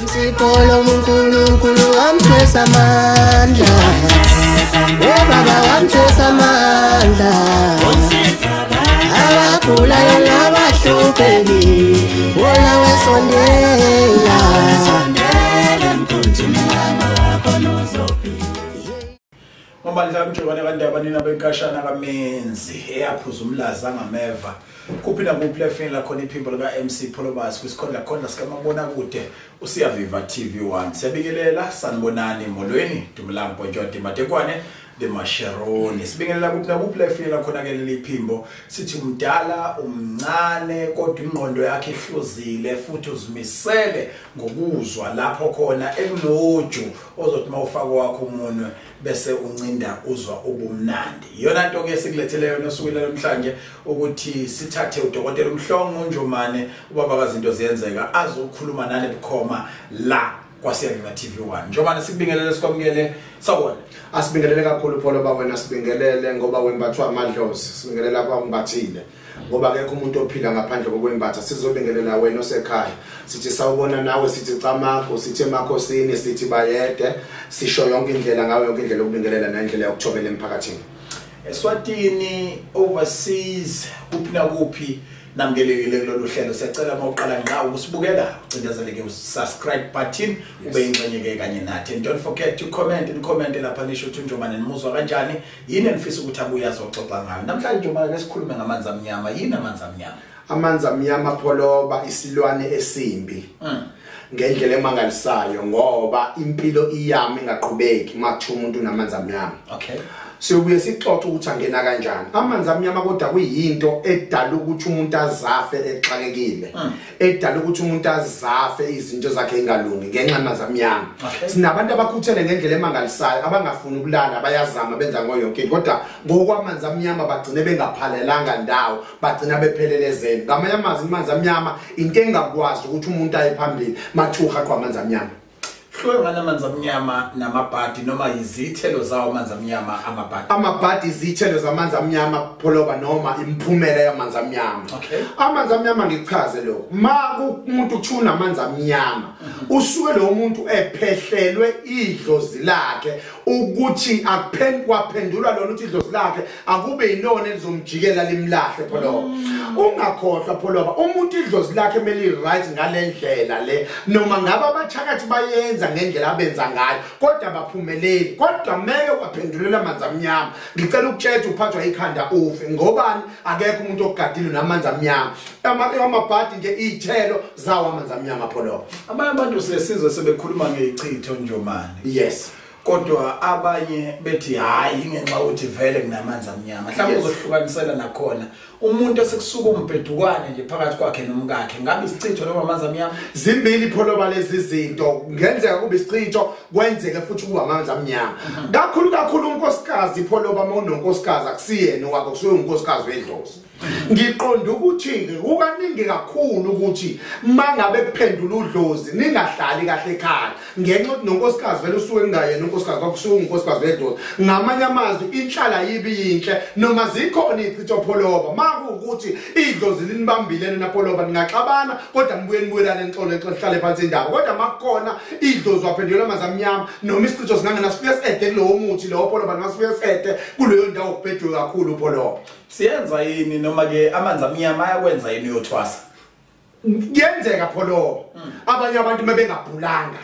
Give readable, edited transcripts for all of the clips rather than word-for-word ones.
Insipolo uNkulunkulu wamthwesa amandla. Baba wamthwesa amandla. Abagulayo nabahluphekile, wona wesondela. Ngombandla mjokwane kandaba nina benkashana kaMenzi eyaphuza umlaza ngameva. Kuphi nakuphi lefini la khona iphimbo lika MC Pholobas kwisikhondla khondla sikamabona kude uSiyaviva TV1. Siyabingelela sanibonani molweni Dumelang Bonjodi Matekwane de Masheroni. Sibingelela kuphi nakuphi lefini la khona ke leli phimbo sithi umdala umncane kodwa ingqondo yakhe ihluzile futhi uzimisele ngokuzwa lapho khona ekunoju ozothi mawufaka wakho umunwe bese uncinda uzwa ubumnandi. Iyona nto ke sikulethele yona osukwini namhlanje ukuthi sithathe udokotela uMhlongo Njomane ubaba kazinto ziyenzeka azokhuluma nani bukhoma la kwaSiyaviva TV1. Njomane sikubingelele sikwamukele sawubona. Asibingelele kakhulu Pholo ba wena sibingelele ngoba wembathwa amadlozi sibingelela kwambathile ngoba akekho umuntu ophila ngaphandle kokwembatha. Sizobingelela wena osekhaya sithi sawubona nawe sithi camakho sithi emakhosini sithi bayede sisho yonke indlela ngawe yonke indlela yokubingelela nendlela yokuthobela emphakathini. Eswatini overseas kuphi nakuphi namkelekile kulolu hlelo. Siyacela mawuqala ngqa ukusibukela ucindezele ke usubscribe button ube ingxenye ke kanye nathi. And don't forget to comment and comment lapha nisho ukuthi uNjomane nimuzwa kanjani, yini enifisa ukuthi abuye azoxoxa ngayo namhlanje. Njomane ke sikhulume ngamanzi amnyama. Yini amanzi amnyama? Amanzi amnyama Pholoba isilwane esimbi ngendlela emangalisayo ngoba impilo iyami ingaqhubeki makuthiwa umuntu unamanzi amnyama. Okay. Siyobuye sixoxe ukuthi angena kanjani amanzi amnyama, kodwa kuyinto edala ukuthi umuntu azafe exakekile, edala ukuthi umuntu azafe izinto zakhe engalungi ngenxa yamanzi amnyama. Sinabantu abakhuthele ngendlela emangalisayo abangafuni ukulala, bayazama benza ngayo yonke into, kodwa ngokwamanzi amnyama bagcine bengaphalelanga ndawo, bagcina bephelelezeni. Ngamanye amazwi amanzi amnyama into engakwazi ukuthi umuntu aye phambili mathuha kwamanzi amnyama. Hluke ngani amanzi amnyama namabhadi noma izithelo zawo amanzi amnyama amabhadi? Amabhadi izithelo zamanzi amnyama Pholoba noma imiphumela yamanzi amnyama. Okay. Amanzi amnyama ngichaze lokho. Ma umuntu uthuna amanzi amnyama usuke lo muntu ephehlelwe idlozi lakhe ukuthi kwaphendulwa lona ukuthi idlozi lakhe akube yilona elizomjikela limlahle Pholoba. Ungakhohlwa Pholoba umuntu idlozi lakhe mele right ngalendlela le noma ngabe abathakathi bayenza ngendlela abenza ngayo kodwa baphumeleli, kodwa meke waphendulela amanzi amnyama. Ngicela ukutshela uphathwa ikhanda ufe ngobani akekho umuntu ogadile namanzi amnyama. Amabhadi nje izithelo zawo amanzi amnyama Pholoba. Abanye abantu sesizwe sebekhuluma ngezichitho Njomane. Yes. Kodwa abanye bethi hayi ngenxa ukuthi vele kunamanzi amnyama. Mhlawumbe uzohlukanisela nakhona umuntu esekusuka umbhedukwane nje phakathi kwakhe nomkakhe, ngabe isichitho noma amanzi amnyama? Zimbili Pholoba lezi zinto, kungenzeka kube isichitho kwenzeke futhi kuba amanzi amnyama. Kakhulu kakhulu unkosikazi Pholoba uma unonkosikazi akusiyena wakho kusuke unkosikazi wedlozi. Ngiqonda ukuthi kukaningi kakhulu ukuthi mangabe kuphendula udlozi ningahlali kahle ekhaya ngenxa yokuthi nonkosikazi vele usuke kungayena unkosikazi kwakusuke unkosikazi wedlozi. Ngamanye amazwi inhlala yibi yinhle noma zikhona izichitho Pholoba makuwukuthi idlozi linibambile nina Pholoba ningaxabana kodwa nibuye nibuyelane nixole nihlale phansi indaba, kodwa makukhona idlozi waphendula amanzi amnyama noma isichitho singangena sifike sede kulowo muthi lowo Pholoba noma sifike sede kuleyo ndawo kubhedwe kakhulu Pholoba. Siyenza yini noma ke amanzi amnyama ayakwenza yini uyothwasa? Kuyenzeka Pholoba. Abanye abantu mebengabhulanga.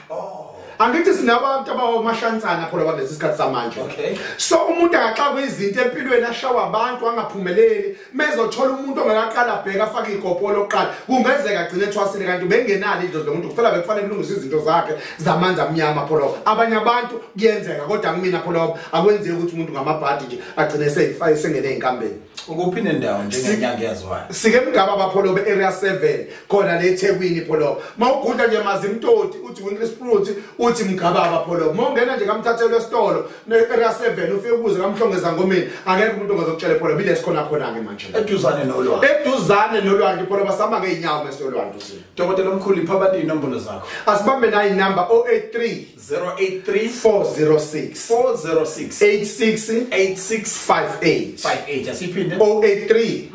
Angithi sinabantu abawomashansana Pholoba kulesi sikhathi samanje. Okay. So umuntu akaxakwe izinto empilweni ashawa abantu angaphumeleli mezothola umuntu ongakaqala bheka afake igopolo oqala kungenzeka agcine ethwasile kanti bengenalo idlozi lomuntu kuphela bekufanele kulungise izinto zakhe zamanzi amnyama Pholoba. Abanye abantu kuyenzeka kodwa kumina Pholoba akwenzeki ukuthi umuntu ngamabhadi nje agcine seyifake sengene einkambeni. Ukuphi nendawo njengenyanga yaziwayo? Sike mgaba bapholoba area 7 khona le eThekwini Pholoba. Mawugudla nje Mazimtoti uthi Winkless Fruit uthi mgaba bapholoba. Mawungena nje kamthathelo esitolo ne area 7 ufike ukuze kamhlongeza ngomeni akekho umuntu ongazokutshela Pholoba ile sikhona khona ke manje. Eduzane nolwandle. Eduzane nolwandle Pholoba sihamba ngeenyawo mesolwandle usini. Dokotela omkhulu ipha abantu inombolo zakho. Asibambe nayi number 083 083 406 406 86 86 58 58. Asiphinde. 083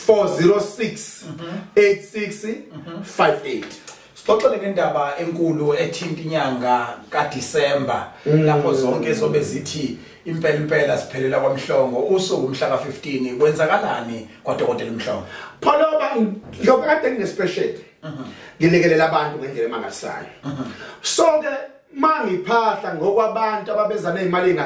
406 86 58. Sixoxele ngendaba enkulu ethinta inyanga kaDisemba lapho zonke zobe zithi impela impela siphelela kwaMhlongo usuku mhla ka15 kwenzakalani kwaDokotela Mhlongo? Pholoba ngiyobe kade ngine-special ngilekelela abantu ngendlela emangalisayo. So ke mangiphahla ngokwabantu ababeza nezimali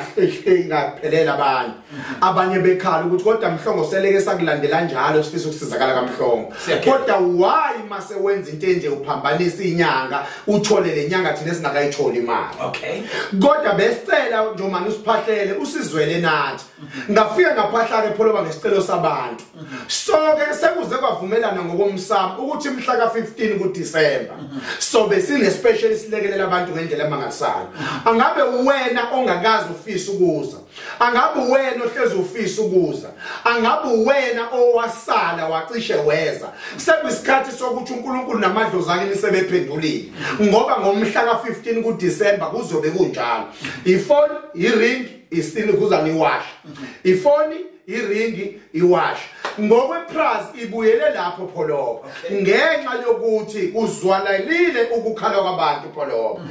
engaphelela abanye abanye bekhala ukuthi kodwa Mhlongo seleke sakulandela njalo sifisa ukusizakala kaMhlongo, kodwa why mase wenza into enje uphambanisa inyanga uthole lenyanga thina singakayitholi imali. Okay, kodwa besicela nje manje usiphahlele usizwele nathi. Ngafika ngaphahla ke Pholoba ngesicelo sabantu. So ke sekuze kwavumelana ngokomsamo ukuthi mhla ka15 kuDisemba so besine special silekelela abantu ngendlela emangalisayo. Angabe wena ongakazi ufisa ukuza, angabe wena ohlezi ufisa ukuza, angabe wena owasala wacishe weza, sekuyisikhathi sokuthi uNkulunkulu namadlozi akhe nisebephendulile, ngoba ngomhla ka15 kuDisemba kuzobe kunjalo. Ifoni, iring, isinikuzana iwash, ifoni, iringi, iwash. Ngokweprice ibuyele lapho Pholoba ngenxa yokuthi kuzwalalile ukukhala kwabantu Pholoba.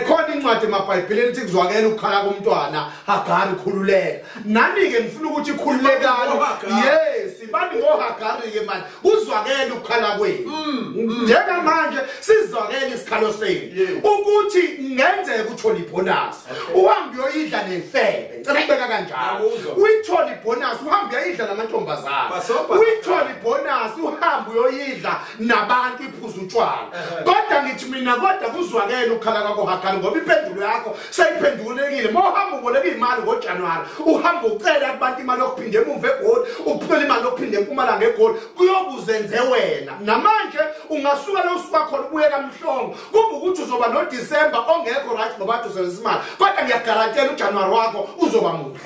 Khona incwadi emaBhayibhelini ethi kuzwakela ukukhala komntwana Hagari khululeka. Nani ke ngifuna ukuthi khululekani. Yes, bani ngoHagari ke manje kuzwakela ukukhala kwenu. Njengamanje sizwakela isikhalo senu ukuthi ngenzeka uthole ibonus uhambe uyoyidla nefebe. Ngicela ukubeka kanjalo, uyithole ibonus uhambe uyoyidla namantombazana, uyithole ibonus uhambe uyoyidla nabantu iphuza utshwala. Kodwa ngithi mina kodwa kuzwakela ukukhala kwakho Hagari ngoba impendulo yakho seyiphendulekile. Mawuhamba uboleka imali ngoJanuary, uhamba ucela kubantu imali yokuphinda emuva eGoli, uphela imali yokuphinda eMpumalanga eGoli, kuyobuzenze wena. Namanje ungasuka la usuka khona ubuye kaMhlongo, kube ukuthi uzoba noDisemba ongekho right ngoba usebenzisa imali, kodwa ngiyagarantela uJanuary wakho uzoba muhle.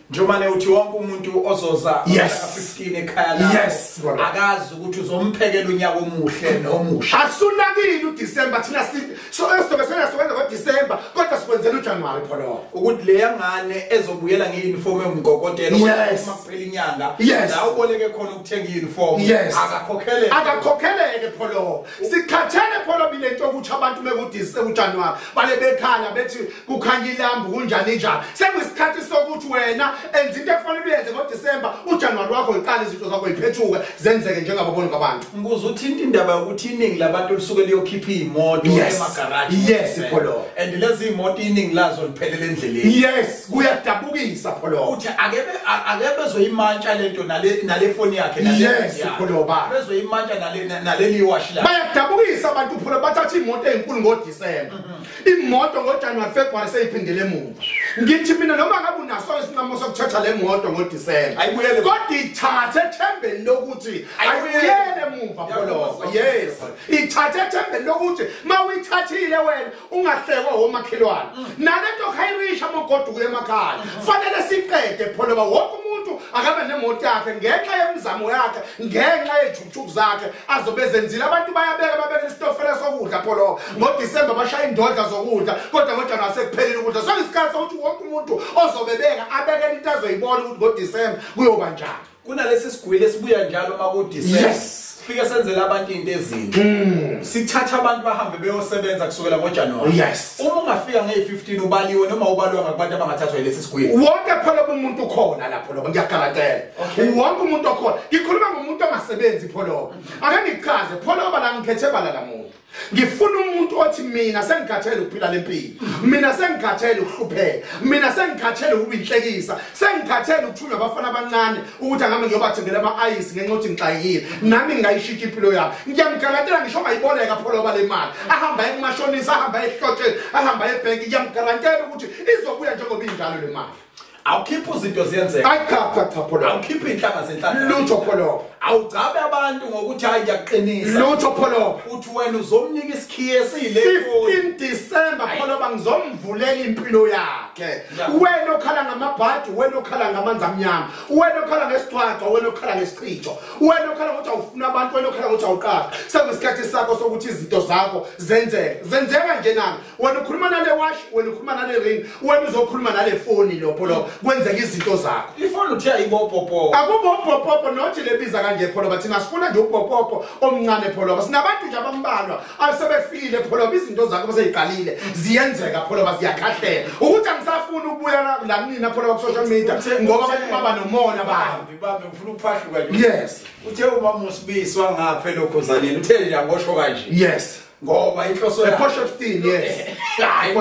Njomane uthi wonke umuntu ozoza ka15 ekhaya lakho akazi ukuthi uzomphekela unyaka omuhle nomusha. Asunakile uDisemba thina sobe sokwenza ngoDisemba kodwa sikwenzela uJanuary Pholoba. Ukuthi leya ngane ezobuyela ngeuniform engumgogotelo uma kuphela inyanga la uboleke khona ukuthenga iuniform akakhokheleke, akakhokheleke Pholoba. Sikhathele Pholoba lento ukuthi abantu bekuDisemba uJanuary bale bekhala bethi kukhanya ilambu kunjani njani. Sekuyisikhathi sokuthi wena enza into ekufanele uyenze ngoDisemba, uJanuary wakho iqala izinto zakho iphethuke zenzeke njengababona ngabantu. Ngibuza uthinta indaba yokuthi iningi labantu lisuke liyokhipha imoto emagaraji. Yes Pholoba. And lezi imoto iningi lazo liphelele endleleni. Yes, kuyadabukisa Pholoba. Uthi ake bezoyimantsha lento nale phone yakhe nale. Yes Pholoba. Bezoyimantsha naleli wash la. Bayadabukisa abantu Pholoba, bathatha imoto ezinkulu ngoDisemba. Imoto ngoJanuary February seyiphindele emuva. Ngithi mina noma ngabe unaso isinqumo sokuthatha le moto ngoDisemba, ayibuyele, kodwa ithathe ethembeni lokuthi ayibuyele emuva Pholoba. Yes, ithathe ethembeni lokuthi mawuyithathile wena ungahlekwa omakhelwane. Nalento khayirisha amagoduko emakhaya fanele siqede Pholoba. Wonke umuntu akabe nemoto yakhe ngenxa yemizamo yakhe, ngenxa yejuthuku zakhe azobe zenzile. Abantu bayabeka babeka isitofela sokudla Pholoba ngoDisemba, bashaya indodla zokudla, kodwa ngoJanuary sekuphelile ukudla. So isikhathi sokuthi wonke umuntu ozobebeka abeke into azoyibona ukuthi ngoDisemba kuyoba njani. Kunalesi sigwile esibuya njalo makuDisemba. Yes. Sifike senzele abantu into ezinhle. Sithatha abantu bahambe beyosebenza kusukela ngoJanuary. Yes. Uma ungafika nge15 ubaliwe noma ubaliwe ngakubantu abangathathwa yilesi sigwile. Wonke Pholoba umuntu ukhona lapho lobo ngiyagarantela. Wonke umuntu okhona. Ngikhuluma ngomuntu ongasebenzi Pholoba. Ake ngichaze Pholoba la ngikhethe bala lamuntu. Ngifuna umuntu othi mina sengikhathele ukuphila lempilo, mina sengikhathele ukuhlupheka, mina sengikhathele ukuba inhlekisa, sengikhathele ukuthunywa abafana abancane ukuthi angabe ngiyobathengela ama-ayisi ngenxa yokuthi ngixakekile, nami ngingayishintsha impilo yami. Ngiyamgarantela ngisho ongayiboleka Pholoba le mali, ahamba aye kumashonisa, ahamba ehlotsheni, ahamba ebhenki, ngiyamgarantela ukuthi izobuya njengoba injalo le mali. Awukhiphi izinto ziyenzeka. Ayi cha cha cha Pholoba. Awukhiphi inhlanga zenhlanga. Lutho Pholoba. Awugcabe abantu ngokuthi hayi ngiyaqinisa. Lutho Pholoba. Uthi wena uzomnika isikhiye esile 15 December Pholoba ngizomvulela impilo yakhe. Wena okhala ngamabhadi, wena okhala ngamanzi amnyama, wena okhala ngesithwathwa, wena okhala ngesichitho, wena okhala ngokuthi awufuna abantu, wena okhala ngokuthi awuqashi. Sekuyisikhathi sakho sokuthi izinto zakho zenzeke. Zenzeka nje nami. Wena ukhuluma nale wash, wena ukhuluma nale ring, wena uzokhuluma nale foni lo Pholoba. Kwenzeka izinto zakho. Ifoni uthi ayibophopo. Akubophopo nothi lebiza kanjani. kanje Pholoba, thina sifuna nje upopopo omncane Pholoba. Sinabantu nje abambalwa asebefikile Pholoba, izinto zakho baseyiqalile ziyenzeka Pholoba, ziyakhahlela. Ukuthi angisafuni ukubuya la kunina Pholoba ku social media ngoba abantu baba nomona bambi ngifuna ukuphahluka nje. Yes. Uthe uma uSibisi wangapha elokhuzaneni uthe nje angosho kanje. Yes. Ngoba inhloso yakhe ePort yes. Hayi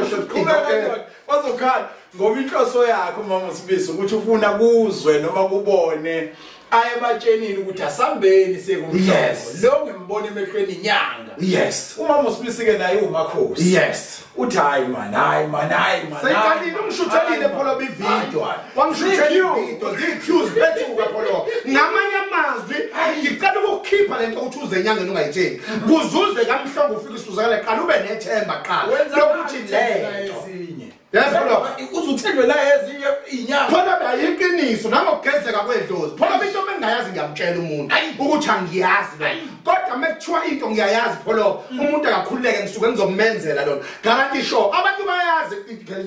bazokhala ngoba inhloso yakhe umama uSibisi ukuthi ufuna kuzwe noma kubone ayebatshenile ukuthi asambeni siye kumhlobo. Lo ngimbona emehlweni inyanga. Yes. Umama uSibisi ke naye umakhosi. Yes. Uthi hayi man, hayi man, hayi man. Seyiqalile ungishuthelile Pholoba ivideo. Wangishuthelile ivideo, ziyi-cues bethuka Pholoba. Ngamanye amazwi ngicela ukukhipha lento ukuthi uze enyangeni ungayitsheli. Kuzuze kaMhlongo ufike usuzakale qala ube nethemba qala. Lokuthi lento. Yes, uzuthenjwe la ezinye inyanga. Pholoba ayiqiniso nangokugezeka kwedlozi. Pholoba into mengingayazi ngiyamtshela umuntu ukuthi angiyazi lo. Kodwa mekuthiwa into ngiyayazi Pholoba, umuntu akakhululeke ngisuke ngizomenzela lona. Guarantee sure abantu bayazi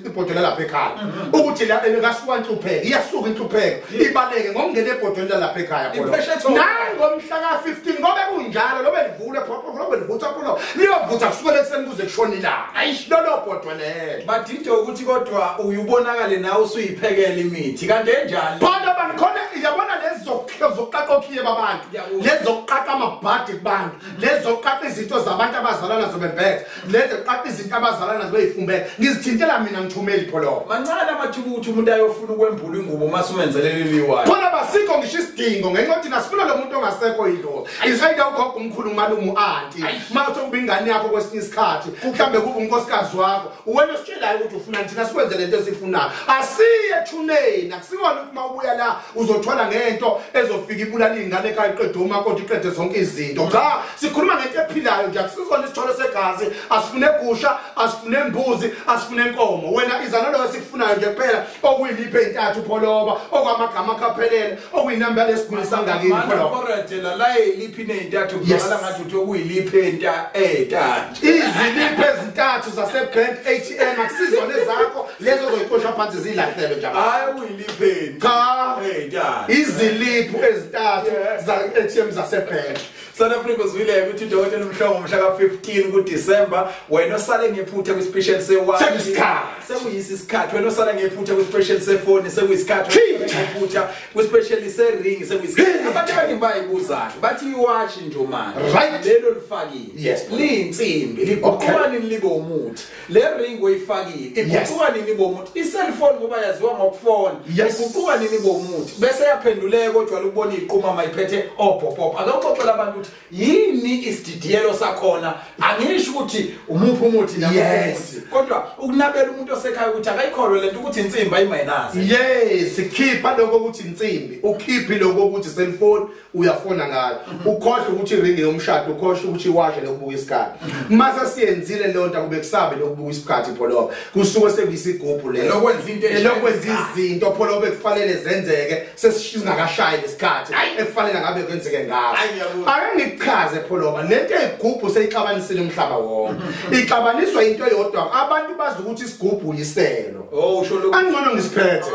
ibhodlela lapha ekhaya ukuthi la ekasuka inhlupheko, iyasuka inhlupheko, ibaleke ngokungena ebhodlela lapha ekhaya Pholoba. Nangomhla ka15 ngoba kunjalo lobe livule Pholoba, lobe livutha Pholoba, liyovutha kusukela ekuseni kuze kushone ilanga. Lolo bhodlela. Badide ukuthi kodwa uyubonakale nawe usuyiphekela imithi kanti enjani Pholoba ngikhona uyabona lezi zokuqaqa okhiye babantu, lezi zokuqaqa amabhadi kubantu, lezi zokuqaqa izinto zabantu abazalana nazo bembethe, lezi zokuqaqa izinto abazalana nazo beyifumbethe, ngizithintela mina ngithumeli Pholoba. Mancane amathuba ukuthi umuntu ayofuna ukwembula ingubo uma sumenzelele liwayo. Pholoba sikho ngisho isidingo ngenxa yokuthi nasifuna lo muntu ongasekho idlozi. Isayida ugogo umkhulu umalume u-anti mawuthi kuba ingane yakho kwesinye isikhathi mhlambe kuba unkosikazi wakho wena ositshelayo ukuthi ufuna thina sikwenze lento esifunayo. Asiye ethuneni, akusikona ukuthi mawubuya la uzothwala ngento ezofika ibulala ingane ekhaya iqede umakoti iqede zonke izinto. Cha, sikhuluma ngento ephilayo nje, akusizona isitholo segazi, asifune gusha, asifune imbuzi, asifune inkomo. Wena izana lo esikufunayo nje kuphela okuyiliphe intathu Pholoba, okwamagama akaphelele, okuyinamba lesiguli sangakini Pholoba. Correct la iliphi nezintathu kuzwakala ngathi uthi okuyiliphe entathu. Iziliphe ezintathu zase bank ATM akusizona ezakho lezo ozoyiqosha phansi zilahlelo nje. Hayi uyiliphe. Cha, entathu. Iziliphu ezintathu za ATM zase bank. South Africa uzwile ukuthi udokotela uMhlongo mhla ka15 kuDecember wena osale ngephutha kwi special se1 sekuyisikhathi sekuyisikhathi wena osale ngephutha kwi special se4 sekuyisikhathi ngephutha kwi special se ring sekuyisikhathi. Abantu abaningi bayibuza bathi iwatch nje manje right lelo lifakile liyinsimbi liguquka nini libe umuthi, le ring oyifakile iguquka nini ibe umuthi, i cellphone ngoba yaziwa ngokufona iguquka nini ibe umuthi, bese yaphenduleka kodwa ukubona iqhuma mayiphethe obhopop. Akawuxoxela abantu ukuthi yini isididiyelo sakhona, angisho ukuthi umuphi umuthi yes kodwa ukunabela umuntu osekhaya ukuthi akayikholwe lento ukuthi insimbi ayimayinazi. Yes, khipha lokho ukuthi insimbi, ukhiphi lokho ukuthi cellphone uyafona ngayo, ukhohle ukuthi ring yomshado, ukhohle ukuthi iwashe lokubuka isikhathi. Mase siyenzile leyo nto akube kusabe lokubuka isikhathi Pholoba, kusuke sekuyisigubhu leyo lokwenza into lokwenza izinto Pholoba ekufanele zenzeke sesingakashayi lesikhathi ekufanele ngabe kwenzeke ngaso. Ake ngichaze Pholoba, lento eyigubhu seyixabanisile umhlaba wonke. Ixabaniswa into eyodwa, abantu bazi ukuthi isigubhu yiselo. Oh usho lokho. Angcono ngisiphethe.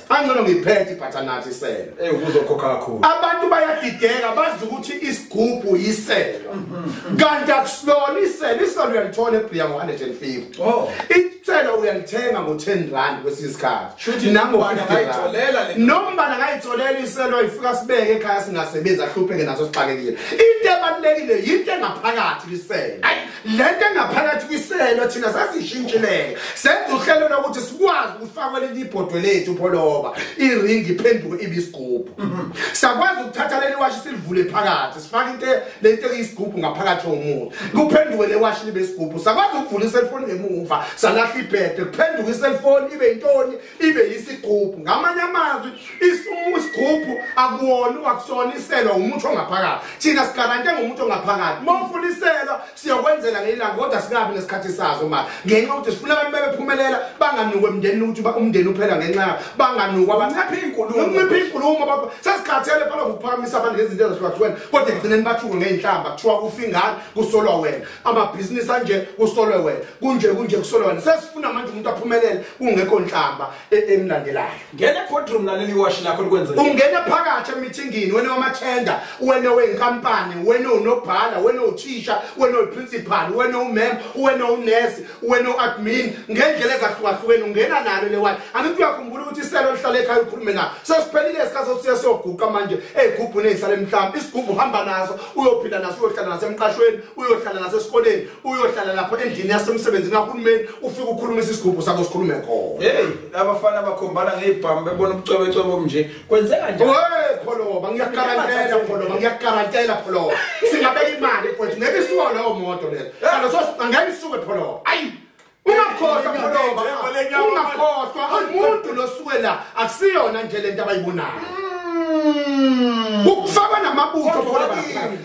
Angcono ngiphethe ibhathanathi iselo. Eh uzokhokha kakhulu. Abantu bayadideka bazi ukuthi isigubhu yiselo. Kanti akusilona iselo, iselo uyalithola eBria ngo150. Oh. Iselo uyalithenga ngo10 rand kwesinye isikhathi. Nango 50 rand. Noma angayitholela iselo ifika sibeke ekhaya singasebenza hlupheke naso sixakekile. Into ebalulekile yinto engaphakathi kwiselo. Lento engaphakathi kwiselo thina sasishintshileke. Senza uhlelo lokuthi sikwazi ukufaka leli ibhodwe lethu Pholoba, iring iphenduke ibe isigubhu. Sakwazi ukuthatha leli washi silivule phakathi, sifake into lento eyisigubhu ngaphakathi womuntu. Kuphenduke le washi libe isigubhu. Sakwazi ukuvula iselfoni ngemuva, salahla ibhede, kuphenduke iselfoni ibe intoni, ibe isigubhu. Ngamanye amazwi isigubhu akuwona akusona iselo umuntu ongaphakathi. Thina sigarante ngomuntu ongaphakathi. Mawufuna iselo siyokwenzela ngelanga kodwa singabi nesikhathi sazo manje. Ngenxa ukuthi sifuna abantu bebephumelela banganukwe emndenini ukuthi umndeni uphela ngenxa banganukwa banciphe inkulumo. Unciphe inkulumo baba. Sesikhathele phela ukuphakamisa abantu ngezinto ezahlukahlukene kodwa ekugcineni bathuke ngeenhlamba kuthiwa kufa ingane kusolwa wena. Amabhizinisi anje kusolwe wena. Kunje kunje kusolwa wena. Sesifuna manje umuntu aphumelele kungekho nhlamba emlandelayo. Ngena boardroom laleli washi lakho likwenzela. Ungena phakathi emithingini wena wamathenda, wena wenkampani, wena unobhala, wena uthisha, wena uprincipal, wena umem, wena unesi, wena uadmin, ngendlela ezahlukahlukene ungena nalo le washi. Angithi uyakhumbula ukuthi iselo lihlale ekhaya ukhulume nayo. Sesiphelile isikhathi sokuthi siyoguqa manje ezigubhuni ezisale emhlamba. Isigubhu uhamba naso, uyophila naso, uyohlala naso emqashweni, uyohlala naso esikoleni, uyohlala lapho endlini yasemsebenzini kahulumeni, ufike ukhulumisa isigubhu sakho sikhulume khona. Hey, abafana bakhombana ngezibhamu bebona ubucwebecwebe nje. Kwenzeka nje. Hey Pholoba, ngiyakugarantela Pholoba, ngiyakugarantela Pholoba. Singabeka imali mfowethu, ngeke isuke leyo moto leyo. Kanti angeke isuke Pholoba. Ayi. Ungakhohlwa Pholoba, ungakhohlwa umuntu losuke la akusiyona nje lento abayibonayo. Ukufaka namabutho Pholoba.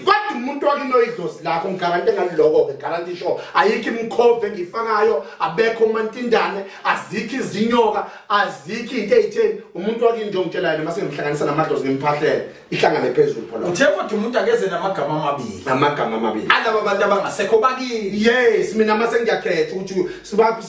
Kodwa umuntu wakini oyidlozi lakho ngigarante ngaloko ke guarantee sure. Ayikho imkhove engifakayo, abekho umantindane, azikho izinyoka, azikho into ezitheni. Umuntu wakini nje ongitshelayo noma sengihlanganisa namadlozi ngimphahlele, ihlangane phezulu Pholoba. Uthe kodwa umuntu akeze namagama amabili. Namagama amabili. Alaba bantu abangasekho bakini. Yes, mina mase ngiyakhetha ukuthi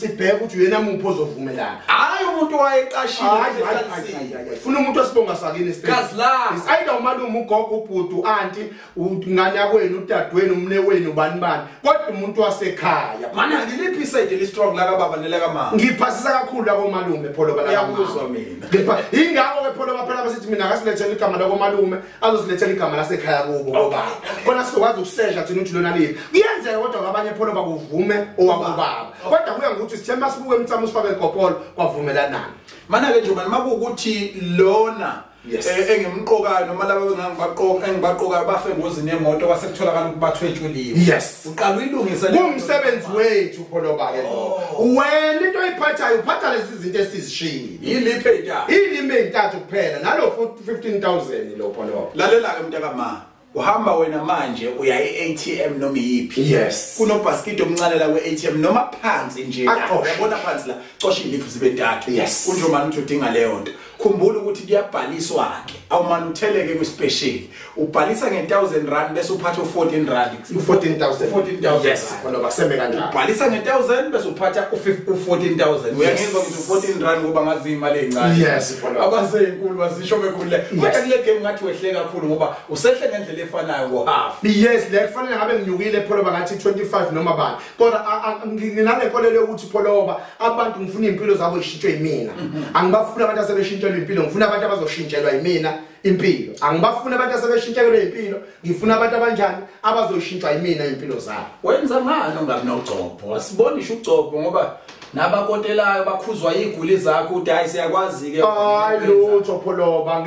sibheke ukuthi uyena muphi ozovumelana. Hayi umuntu wayeqashile. Hayi. Funa umuntu osibonga sakini Gazi la. Is either umalume, ugogo, ubhuti, anti, ungane yakwenu, udadewenu, umne wenu, bani bani. Kodwa umuntu wasekhaya. Mana ngiliphi iside li strong la kababa nelaka mama? Ngiphasisa kakhulu la komalume Pholoba la kamama. Ngiyakuzwa mina. Ingakho ke Pholoba phela basithi mina akasilethele igama la komalume, azosilethela igama lasekhaya kubo ngoba khona sizokwazi ukusesha thina ukuthi lona liphi. Kuyenzeka kodwa kwabanye Pholoba kuvume owakubaba. Kodwa kuya ngokuthi sithemba sibuke emtsamo sifake egopolo kwavumelanana. Mana ke nje makuwukuthi lona engimqokayo noma laba engangibaqoka engibaqokayo bafe engozini yemoto kwase kutholakala ukuthi bathwetshuliwe. Yes. Uqala uyilungise kumsebenzi wethu Pholoba ke lo. Wena into oyiphathayo uphatha lezi zinto esizishilo. Yiliphi eyintathu? Ilimi eyintathu kuphela nalo 15,000 lo Pholoba. Lalela ke mntakama. Uhamba wena manje uya e-ATM noma iyiphi. Yes. Kunobhaskidi omncane la kwe-ATM noma phansi nje. Uyabona phansi la cosha iliphu zibe ntathu. Yes. Kunjomani uthi udinga leyo nto. Khumbula ukuthi kuyabhaliswa ke. Awumane utheleke kwi-special. Ubhalisa nge-1000 rand bese uphatha u-14 rand. U-14,000. 14,000. Yes, Pholoba seme kanjalo. Ubhalisa nge-1000 bese uphatha u-14,000. Uyangizwa ukuthi u-14 rand ngoba ngazi imali encane. Yes, Pholoba. Abaseyinkulu bazisho bekhulule. Kodwa kule game ngathi wehle kakhulu ngoba usehle ngendlela efanayo ngo-half. Yes, le kufanele ngabe nginyukile Pholoba ngathi 25 noma bani. Kodwa nginale nkolelo yokuthi Pholoba abantu ngifuna impilo zabo zishintshwe yimina. Angibafuni abantu asebeshintshelwe impilo, ngifuna abantu abazoshintshelwa yimina impilo. Angibafuni abantu asebeshintshelwe impilo, ngifuna abantu abanjani abazoshintshwa yimina impilo zabo. Wenza ngani ungabi nogcobho? Asibonishe ugcobho ngoba nabakotelayo bakhuzwa iguli zakho uthi hayi siyakwazi ke. Hayi lutho Pholoba,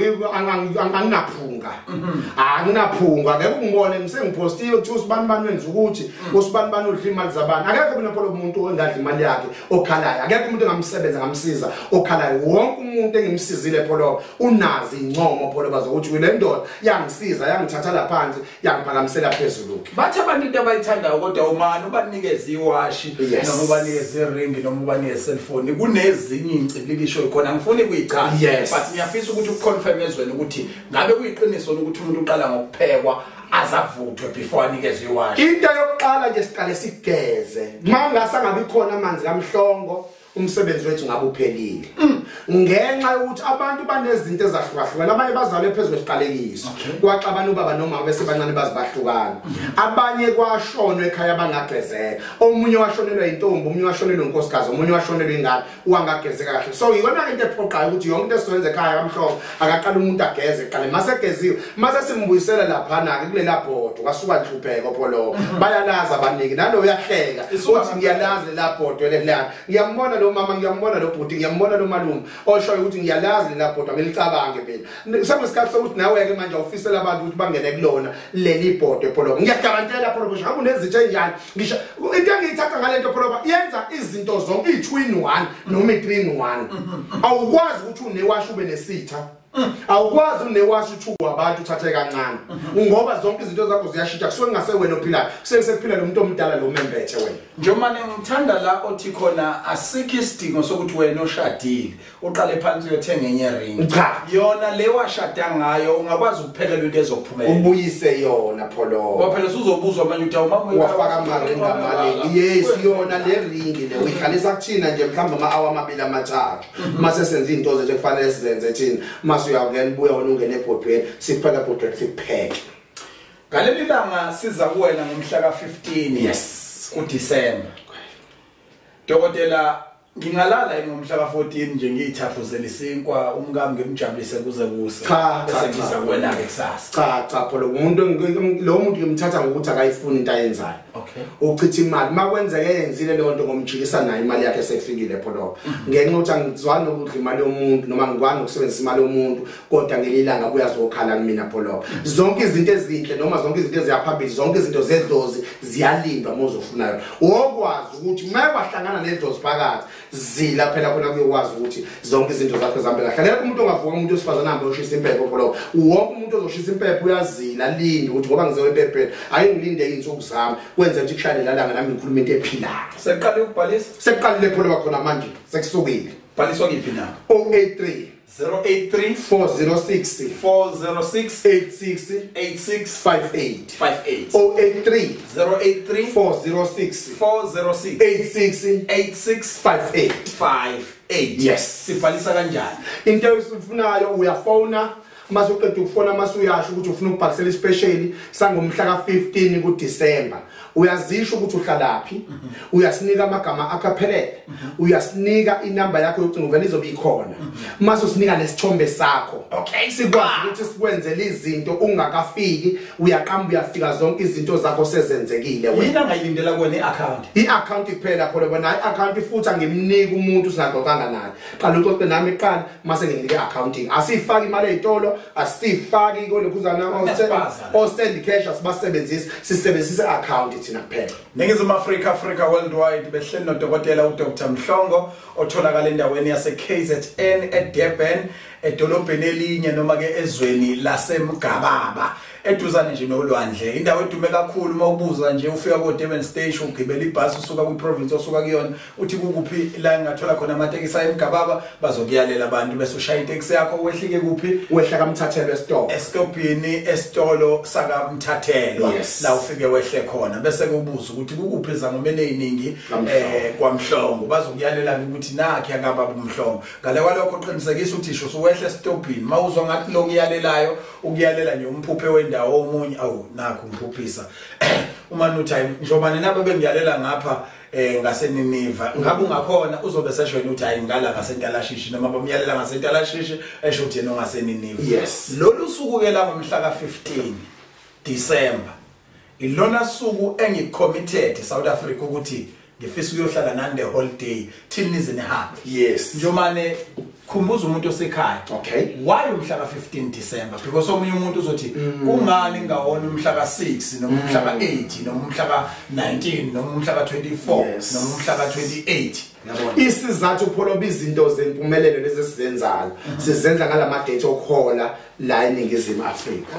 anginaphunga. Anginaphunga, ngeke ungibone ngisengipostiwe ukuthi usibani bani wenza ukuthi usibani bani udla imali zabantu. Akekho mina Pholoba umuntu ongadla imali yakhe okhalayo. Akekho umuntu engamsebenza ngamsiza okhalayo. Wonke umuntu engimsizile Pholoba unazi incomo Pholoba zokuthi le ndoda yangisiza, yangithatha la phansi, yangiphakamisela phezulu. Bathi abantu into abayithandayo kodwa umani ubanikeza iwashi noma ubanikeza iringi noma ubanikeza cellphone kunezinye incibilisho khona ngifuni kuyichaza. But ngiyafisa ukuthi uconfirm ezweni ukuthi ngabe kuyiqiniso ukuthi umuntu uqala ngokuphekwa azavuthwe before anikezwe iwashi. Into yokuqala nje siqale sigeze. Mangase ngabe khona amanzi kamhlongo umsebenzi wethu ngabe uphelile. Ngenxa yokuthi abantu banezinto ezahlukahlukene, abanye bazalwe phezulu kwesiqalekiso. Kwaxabana ubaba nomama bese bancane bazibahlukana. Abanye kwashonwa ekhaya bangagezeka. Omunye washonelwa intombi, omunye washonelwa unkosikazi, omunye washonelwa ingane, wangagezeka kahle. So iyona into ephoqayo ukuthi yonke into esizoyenza ekhaya kamhlongo akaqala umuntu ageze kuqala. Masegeziwe, mase simbuyisela lapha na ke kulela bhodo kwasuka inhlupheko Pholo. Bayalaza abaningi nalo uyahleka uthi ngiyalazi lela bhodo lelana. Ngiyambona lo mama, ngiyambona lo bhuti, ngiyambona lo malume oshoyo ukuthi ngiyalazi lela bhodo ngilicabange mina. Sekunesikhathi sokuthi nawe ke manje awufisela abantu ukuthi bangene kulona leli bhodo Pholo. Ngiyagarantela Pholo ngisho ngabe unezitsha enjani, ngisho into engiyithatha ngalento Pholo yenza izinto zonke i2 in 1 noma i3 in 1. Awukwazi ukuthi unewashi ube nesitha. Awukwazi unewashi uthukwa abantu uthathe kancane ngoba zonke izinto zakho ziyashintsha, kusuke kungase wena ophilayo, kusuke sekuphila lo muntu omdala lo membethe wena. Njomane ngithanda la othi khona asikho isidingo sokuthi wena oshadile uqale phansi uyothenga enye ring. Cha, yona le washada ngayo ungakwazi ukuphekelwa into ezokuphumela, ubuyise yona Pholo. Ngoba phela usuzobuzwa manje uthi awumama wafaka amaringi amaningi. Yes, yona le ringi le uyihlalisa kuthina nje mhlawumbe ama-hour amabili amathathu, mase senza izinto zethu ekufanele sizenze thina, mase uyangena ubuya wena ungene ebhodweni, sifake ebhodweni sipheke. Ngaleli langa siza kuwena ngomhla ka-15 yes kuDisemba. Dokotela, ngingalala ngomhla ka-14 nje ngiyithaphuzela isinkwa umkami ngimjabulise kuze kuse. Cha, bese ngiza kuwena ke kusasa. Cha cha Pholo, umuntu lo muntu ngimthatha ngokuthi akayifuni into ayenzayo. Okay. Uchitha imali makwenzeke yenzile leyo nto ngomjikisa nayo imali yakhe seyifikile Pholo. Ngenxa yokuthi angizwani ukudla imali yomuntu noma ngikwazi ukusebenzisa imali yomuntu, kodwa ngelilanga kuyazokhala kumina Pholo. Zonke izinto ezinhle noma zonke izinto eziyaphambili, zonke izinto zedlozi ziyalindwa uma uzofunayo. Wokwazi ukuthi maykwahlangana nedlozi phakathi zila phela khona kuyokwazi ukuthi zonke izinto zakho zihambe kahle. Akekho umuntu ongavuka umuntu wesifazane ahambe oshisa impepho Pholo. Wonke umuntu ozoshisa impepho uyazila linde ukuthi ngoba ngizoya empepheni ake ngilinde izinsuku zami kwenze ukuthi kushayele lalanga nami ngikhuluma into ephilayo. Sekuqale ukubhalisa? Sekuqalile Pholo khona manje, sekusukile. Bhaliswa kiphi na? 083 083 406 406 86 86 58 58 083 083 406 406 86 86 58 58. Yes. Sibhalisa kanjani? Into oyifunayo uyafona, mase uqeda ukufona mase uyasho ukuthi ufuna ukubhalisela ispecial sangomhla ka-15 kuDisemba. Uyazisho ukuthi uhlalaphi, uyasinika amagama akho aphelele, uyasinika inamba yakho yokucingo vele izobe ikhona, mase usinika nesithombe sakho. Okay, sikwazi ukuthi sikwenzele izinto ungakafiki, uyaqamba uyafika zonke izinto zakho sezenzekile wena. Yini angayilindela kuwena? I-account. I-account kuphela Pholo, bona i-account futhi angimniki umuntu singaxoxanga naye. Qala uxoxe nami iqala mase nginike i-accounting. Asifaki imali ezitolo, asifaki kolokhuzana o-send cash, asibasebenzisi, sisebenzise i-account thina kuphela. Ningizimu Afrika, Africa worldwide, behleli nodokotela uDr Mhlongo otholakala endaweni yase KZN eDurban, edolobheni elinye noma ke ezweni laseMgababa, eduzane nje nolwandle. Indawo edume kakhulu uma ubuza nje ufika ko Durban Station ugibela ibhasi usuka kwi province osuka kuyona uthi kukuphi la ngingathola khona amatekisi ayeMgababa, bazokuyalela abantu bese ushaya iteksi yakho wehlike kuphi? Wehla kaMthathelwa esitolo. Esitobhini esitolo sakaMthathelwa. Yes. La ufike wehle khona bese kubuza ukuthi kukuphi izangomeni eziningi kwaMhlongo, bazokuyalela ukuthi nakhe akababa uMhlongo. Ngale kwalokho qinisekisa ukuthi isho usuwehle esitobhini, mawuzwa ngathi lo kuyalelayo ukuyalela nje umphuphe wendawo omunye, awu nakho ngiphuphisa uma uthi njengoba nabo bengiyalela ngapha ngaseNiniva, ngabe ungakhona uzobe sesho yena uthi hayi ngala ngaseNtalashishi, noma bamyalela ngaseNtalashishi esho ukuthi yena ungaseNiniva. Yes. Lolu suku ke la ngomhla ka-15 December ilona suku engicommitted South Africa ukuthi ngifisa ukuyohlala nani the whole day till nize nihambe. Yes. Njomane khumbuza umuntu osekhaya. Okay. Why umhla ka-15 December? Because omunye umuntu uzothi kungani ngawona umhla ka-6 noma umhla ka-8 noma umhla ka-19 noma umhla ka-24 Yes. noma umhla ka-28. Yabona? Isizathu Pholo izinto zempumelelo lezi esizenzayo sizenza ngalama date okuhola la eNingizimu Afrika.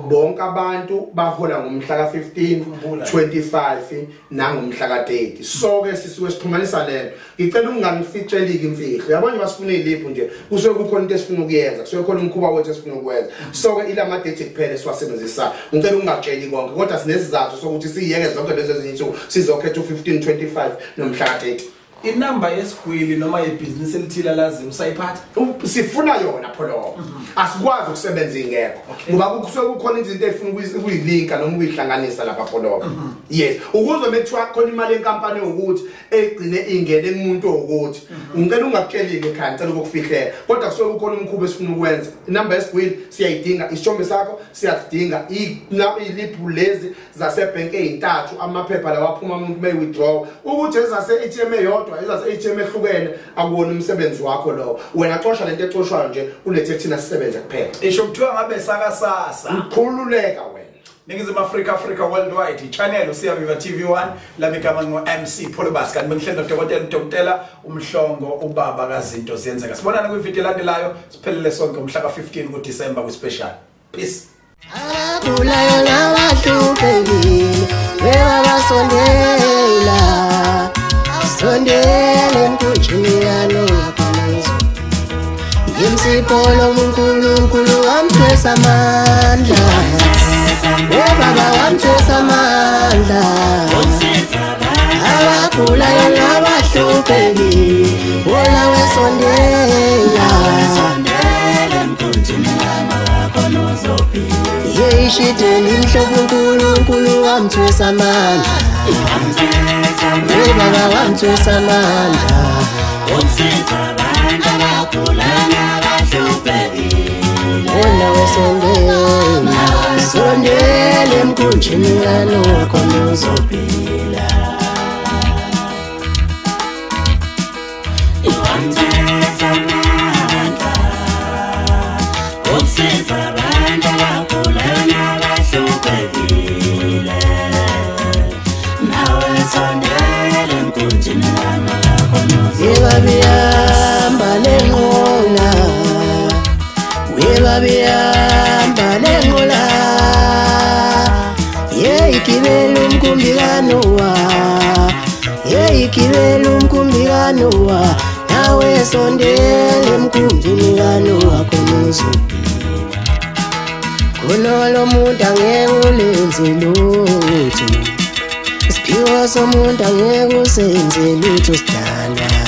Bonke abantu bahola ngomhla ka-15, Khumbula. 25 nangomhla ka-30. So ke sisuke sixhumanisa lento. Ngicela ungangifitsheliki imfihlo. Yabona basifuna iziliphu nje, kusuke kukhona into esifuna ukuyenza, kusuke khona umkhuba wethu esifuna ukuwenza. So ke ilama date kuphela esiwasebenzisayo. Ngicela ungatsheli konke kodwa sinesizathu sokuthi siyeke zonke lezo ezinye insuku, sizokhetha u-15, 25 nomhla ka-30. Inamba yesigwili noma yebhizinisi elithile laziyo usayiphatha? Sifuna yona Pholo. Asikwazi ukusebenza ingekho. Ngoba kusuke kukhona izinto ezifuna ukuyilinka noma ukuyihlanganisa lapha Pholo. Yes, ukuze mekuthiwa khona imali yenkampani ukuthi egcine ingene kumuntu ukuthi ngicela ungakutsheli ekhaya, ngicela ukukufihlela. Kodwa kusuke kukhona umkhuba esifuna ukwenza. Inamba yesigwili siyayidinga, isithombe sakho siyadinga, iliphu lezi zasebhenki ezintathu, amaphepha lawa aphuma umuntu may withdraw, ukuthi ezase ATM eyodwa ezase ATM ehlukene akuwona umsebenzi wakho lowo. Wena xosha lento exoshwayo nje ulethe thina sisebenze kuphela. Isho kuthiwa ngabe sakasasa. Ukhululeka wena. Ningizimu Afrika, Africa worldwide, channel uSiyaviva TV1, lami igama ngu-MC Pholobas, kanti bengihleli noDokotela uMhlongo, ubaba kaZinto Ziyenzeka. Sibonana kwivideo elandelayo, siphelele sonke umhla ka-15 kuDisemba kwi-special. Peace. Abagulayo nabahluphekile bebabasondela, sondela emkhunjini kaNowa khona Yimsipolo uNkulunkulu wamthwesa amandla, ubaba wamthwesa amandla. Abagulayo nabahluphekile wola wesondela, yeyishideni imhlophe uNkulunkulu wamthwesa amandla, ubaba wamthwesa amandla. Wona wesondela, sondela emkhunjini kaNowa khona uzophila. Webabihamba lenqola, webabihamba lenqola, yeyigibela umkhumbi kaNowa, yeyigibela umkhumbi kaNowa, nawe sondela emkhunjini kaNowa khona uzophila. Khona lo muntu angeke ulenze lutho, isiphiwo somuntu angeke usenze lutho sidalwa.